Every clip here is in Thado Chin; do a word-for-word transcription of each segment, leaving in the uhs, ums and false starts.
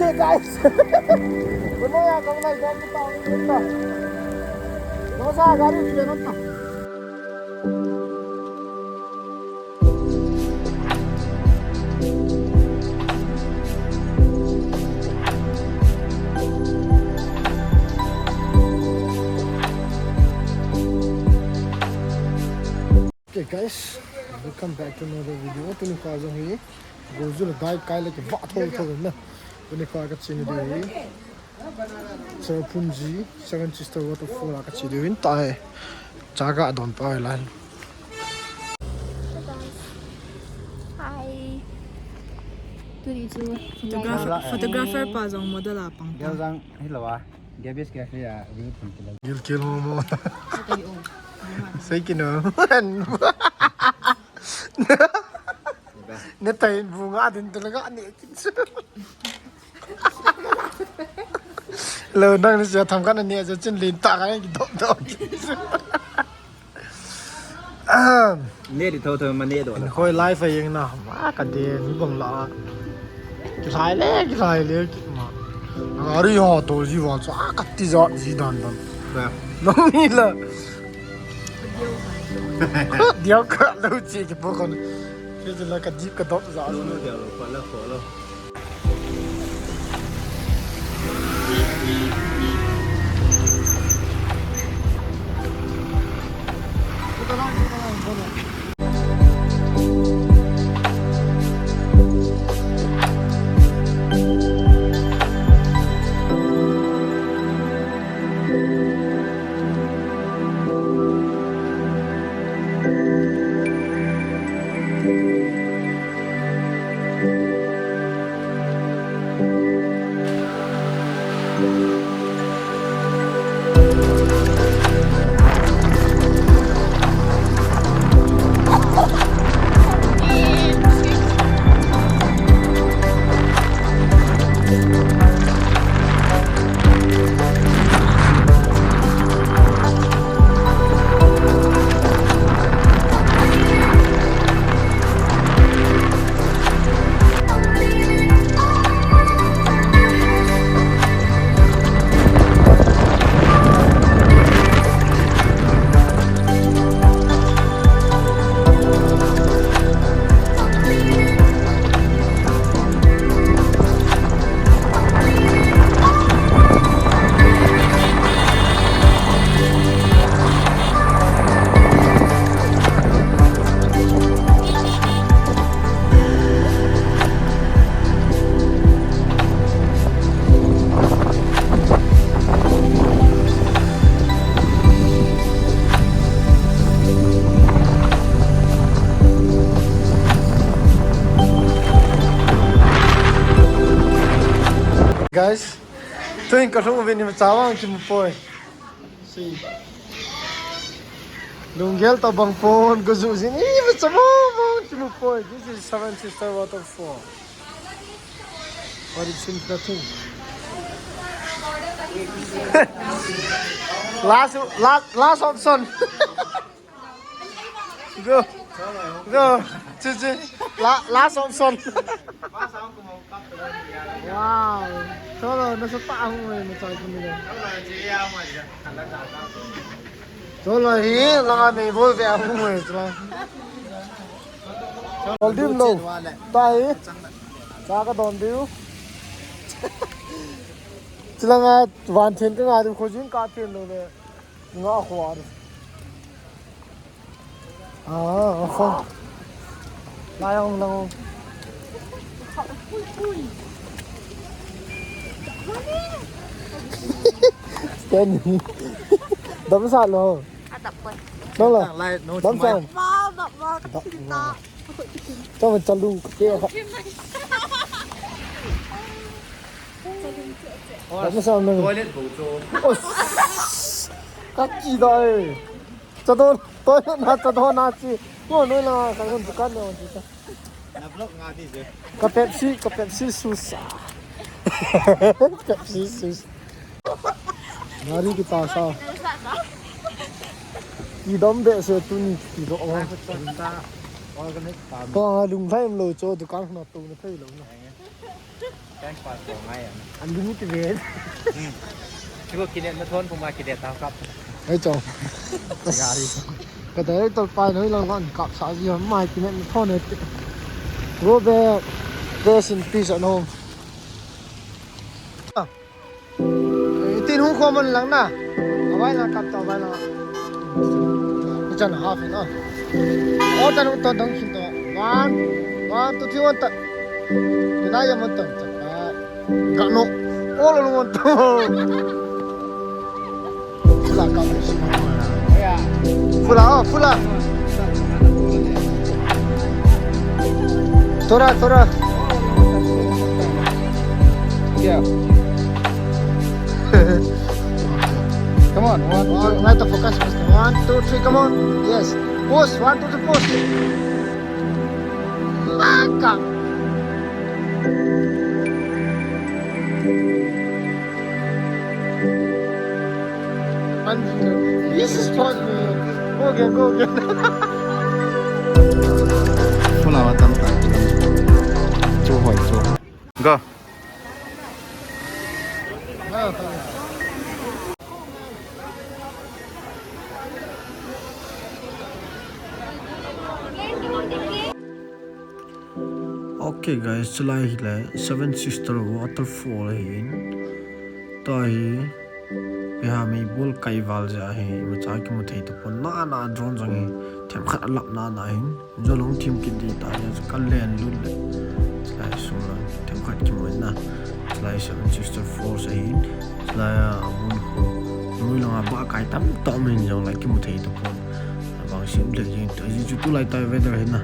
Guys. Kunu ya kong lai kong kita ni kita. Kung sa gari di na. Okay guys, welcome back to another video. Tuni kha jong hi, go ju le dai kai le kivah tho tho na. Tuni kha ka chini ding hi. Cherrapunji, Seven Sister Waterfall a ka che diu hin tahe. Cha ka don pa lai. Hi. Tuni chu photographer, photographer pa jong model a pang. Gel jang hi lo a. Gabis Cafe a view pun kilo. Gil kil mo mo. Sei kino. Na tai bunga din talaga ni. Lo nang ni sia tham kan ni ja chin lin ta ka ki dok dok. Ahem. Ne di tho tho ma ne do. Khoi live a yeng na ma ka de ni bang la. Ki lai le, ki lai le ki ma. Ari ho to ji wa cha ka ti ja ji dan dan. Ba. Nang ni la. Diau ka lo chi ki po kon. Ki la ka dip ka dok ja. Lo no diau lo pa la ko lo. Guys, tuin ka lhung uvin imacha vang kimu poi. Si. Lunggel tabang pon, go ju jin, imacha vang kimu poi. This is Seven Sister Waterfall. But it seems nothing. Last, last, last option. Go. Go. Chi, chi. La, last option. Wow. Cholo, nasa pa ahung mo, mo chai kami na. Cholo, hi, langa me bol ve ahung mo, cholo. Chol dim lo. Tai. Cha ka don diu. Chilanga van then ka nga diu, khojin ka then lo le. Nga khwa. Ah, khwa. Lai ong lang ong. Stanley. Dam sa lo. Adap pun. Nang la. Dam sa. Wow, dap ma. Dap ma. Tama chalung ke. Dam sa nang. Toilet bowl chu. Os. Ka ki da e. Chadon, toilet na chadon na chi. Ngo noi la ka gun dukan ne on chi ta. Na vlog nga di je. Ka Pepsi, ka Pepsi sus. Pepsi sus. Gari kita sa. Kidom be se tuni kido. Organic farm. Pa lunglai lo cho dukan na tu na thei lo na. Time pass ko ngai a. Unlimited ve. Hmm. Chuko kinet na thon puma kinet ta kap. Ei chong. Gari. Ka director pa noi lang lan kap sa ji mai kinet na thon e. Go back. Rest in peace, ano. Tin hung khom lang na. Avai na kap ta, avai na. Chan half na. All time ton dong khin to. One, one, two, three, one, ta. Tina ya mon ton. Gano. All on one ton. Fula kap. Fula, oh, fula. Tora, tora. Yeah. Come on, one, one, two. Light the focus first. One, two, three, come on. Yes. Pose, one, two, three, pose. Maka. This is fun. Go again, go again. Fulawa tam tam. Chu hoi chu. Go. Okay guys, chulai hi le Seven Sister Waterfall ahin. Tua hi Ipi ham, meibol kai val jeh ahi, imacha kimu thei tapon, nana drone jong hi themkhat alap nana hin, jolong thim kit ding ta, ja chu kalen lut le. Chulai sung lang themkhat kimu na. Chulai Seven Sister Falls ahin, chulai a mun khu, mun langa ba kai tamtah um in jong lai kimu thei tapon. Abang sim le jing tu, ji chu tulai tai weather hin na.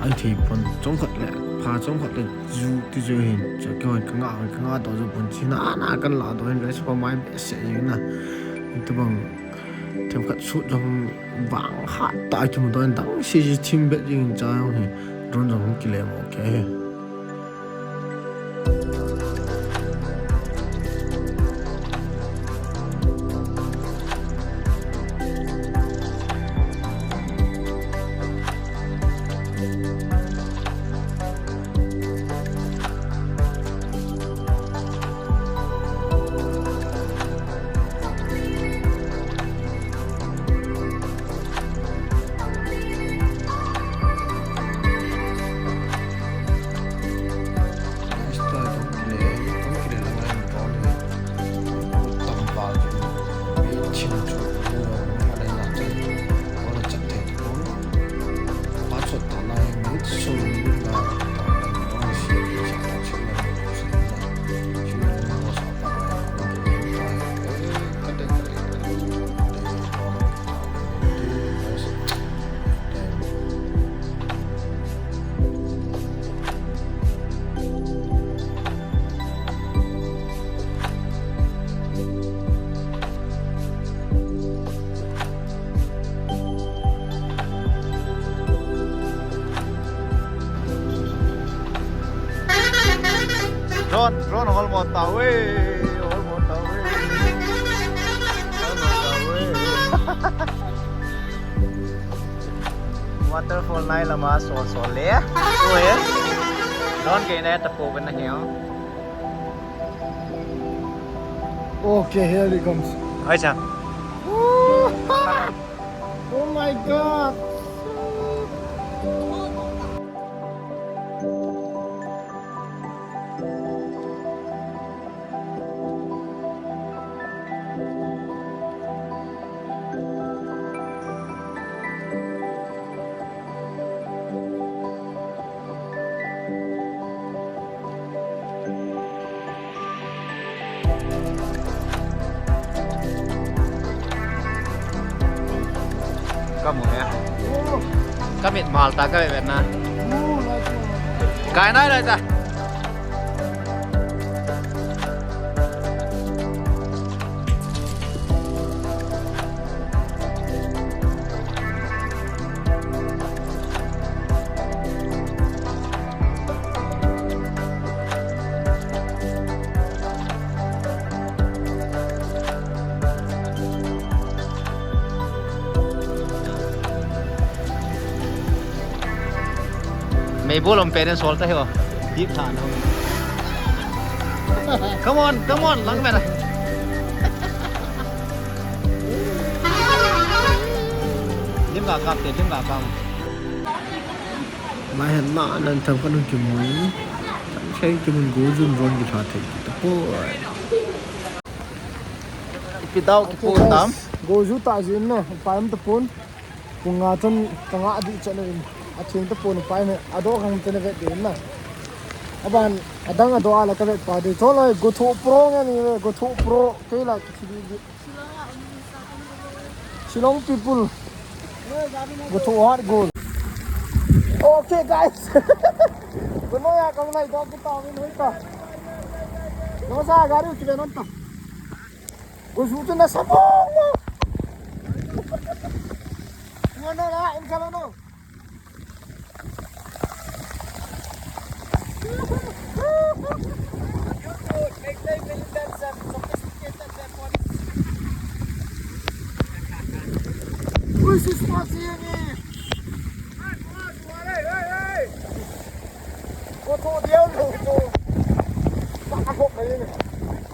Ai thei pon, chomkhat le, pha chomkhat le, ju ti ju hin, chu kihon ka nga, ka nga to ju pon chi na, na kan la to hin, rest pa mai be se jing na. Itobang themkhat sut jong vang hat ta kimu to hin, dang si ji thim be jing cha jong hi, drone jong kile mo, okay. Drone, drone hol mo ta we, hol mo ta we. Hol mo ta we. Waterfall nai lama sol sol le. Oi. Drone ke ne ta po ben na hiao. Okay, here it comes. Acha. Oh my God. Kamu ya. Kamit mal ta ka vet na. Kai nai lai ta. Meibol om peren sol ta hi o. Deep tha no. Come on, come on, lang mera. Lim ga kap te, lim ga kap. Mai hen ma nan tham kan kimun. Tham sei kimun go jun ron ki tha thei ki ta poi. Ipi dau ki pon tam? Go ju ta jin na, pa em ta pon. Pung nga chun ka nga dih chun in. A thing ta pon pa em, a do khang chun vet din na. Aban, adang a do ala ka vet pa di. Chon lai, go tho pro nge ni ve, go tho pro. Kei la ki thi di. Shillong people. Go to what goal? Okay, guys. Go no ya, kang lai dog kita min hoy ta. No sa gari uti benon ta. Go su tu na sa mo. No no la, in kala no. Ui, sis, sis, sis. Go to the other, go to. Fuck, I hope they in it.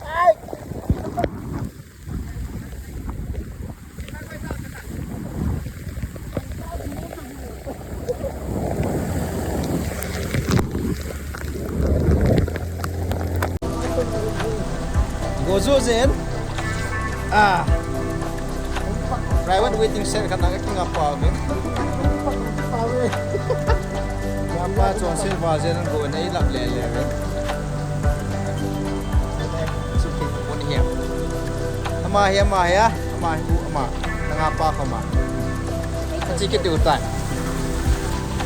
Hey! Go zu zen. Ah. Private waiting shed khat na ka kinga pa ve. Nga pa chon sel va zen go nei lap le le ve. Su ki pon hi. Ama hi, ama hi, ama hi, ama. Nga pa ko ma. Chi ki tu tai.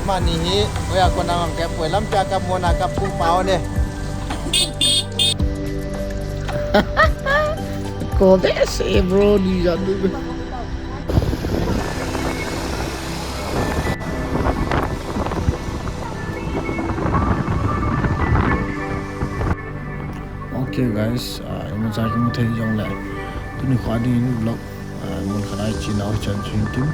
Mani hi, oya ko na ngam ke poi lam pia ka mo na ka pu pao ne. Ko be se bro, ni ja du. Okay guys, ah, imacha kimu thei jongle, tuni kho ding in vlog, ah, mun khat a i chin a hichan chu hin tin.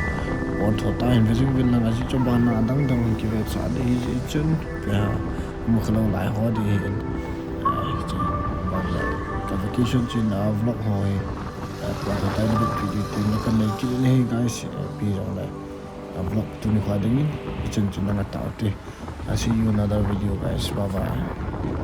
Pon tho ta hin ve jing vin lang a, hiche chu ban a dang dang hin kive cha ding hi hiche chun. Pe ha, mu kha lou lai ho ding hin. Ah, hiche ban le ka vacation chin a vlog ho hi, ah, pon tho ta hin ve pi ding tin ka nei kit in ahi guys, ah, ipi jongle, ah, vlog tuni kho ding in hichan chun lang a tao te. I'll see you another video, guys. Bye bye.